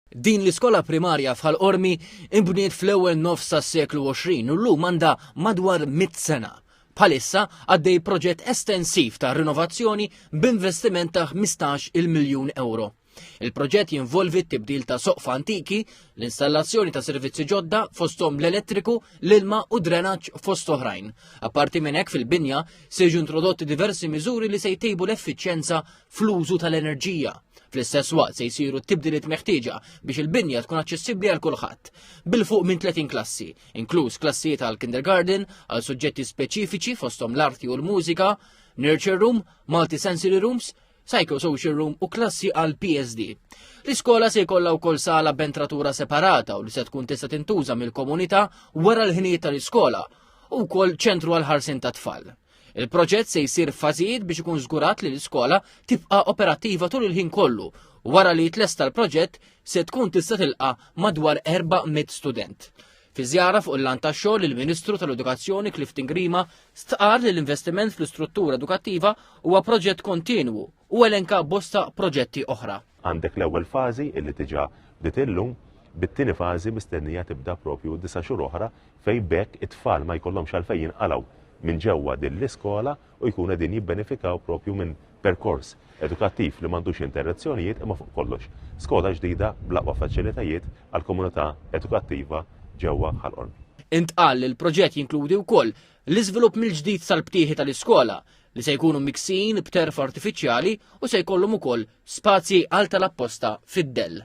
Din l-iskola primarja f'Ħal Qormi inbniet fl-ewwel nofs tas-seklu 20 u llum għandha madwar 100 sena. Bħalissa għaddej proġett estensiv ta' rinovazzjoni b'investiment ta' 15 il miljun euro. Il-proġett jinvolvi t-tibdil ta' soqfa antiki, l-installazzjoni ta' servizzi ġodda fosthom l-elettriku, l-ilma u drenaġġ fost oħrajn. Apparti minn hekk fil-binja se jiġu introdotti diversi miżuri li se jtejbu l-effiċjenza fl-użu tal-enerġija. Fl-istess waqt se jsiru t-tibdiliet meħtieġa biex il-binja tkun aċċessibbli għal kulħadd. Bil-fuq minn 30 klassi, inkluż klassijiet għal kindergarten, għal suġġetti speċifiċi fosthom l-arti u l-mużika, nurture room, multisensory rooms, psychosocial room u klassi għal PSD. L-iskola se jkollha wkoll sala b'entratura separata u li se tkun tista' tintuża mill-komunità wara l-ħinijiet tal-iskola u wkoll ċentru għal ħarsien tat-tfal. Il-proġett se jsir f'fażijiet biex ikun żgurat li l-iskola tibqa' operattiva tul il-ħin kollu u wara li jitlesta l-proġett se tkun tista' tilqa' madwar 400 student. Fi żjara fuq il-lant tax-xogħol il-Ministru tal-Edukazzjoni Clifton Grima stqarr li l-investiment fl-istruttura edukattiva huwa proġett kontinwu u elenka bosta proġetti oħra. Għandek l-ewwel fażi illi diġà bdiet illum, bit-tieni fażi mistennija tibda propju disa' xhur oħra fejn b'hekk it-tfal ma jkollhomx għalfejn jinqalgħu minn ġewwa din l-iskola u jkunu qegħdin jibbenefikaw propju minn perkors edukattiv li m'għandux interruzzjonijiet imma fuq kollox skola ġdida bl-aqwa faċilitajiet għall-komunità edukattiva ġewwa Ħal Qormi. Intqal li l-proġett jinkludi wkoll l-iżvilupp mill-ġdid tal-btieħi tal-iskola li se jkunu miksijin b'terf artifiċjali u se jkollhom ukoll spazji għal tal-apposta fid-dell.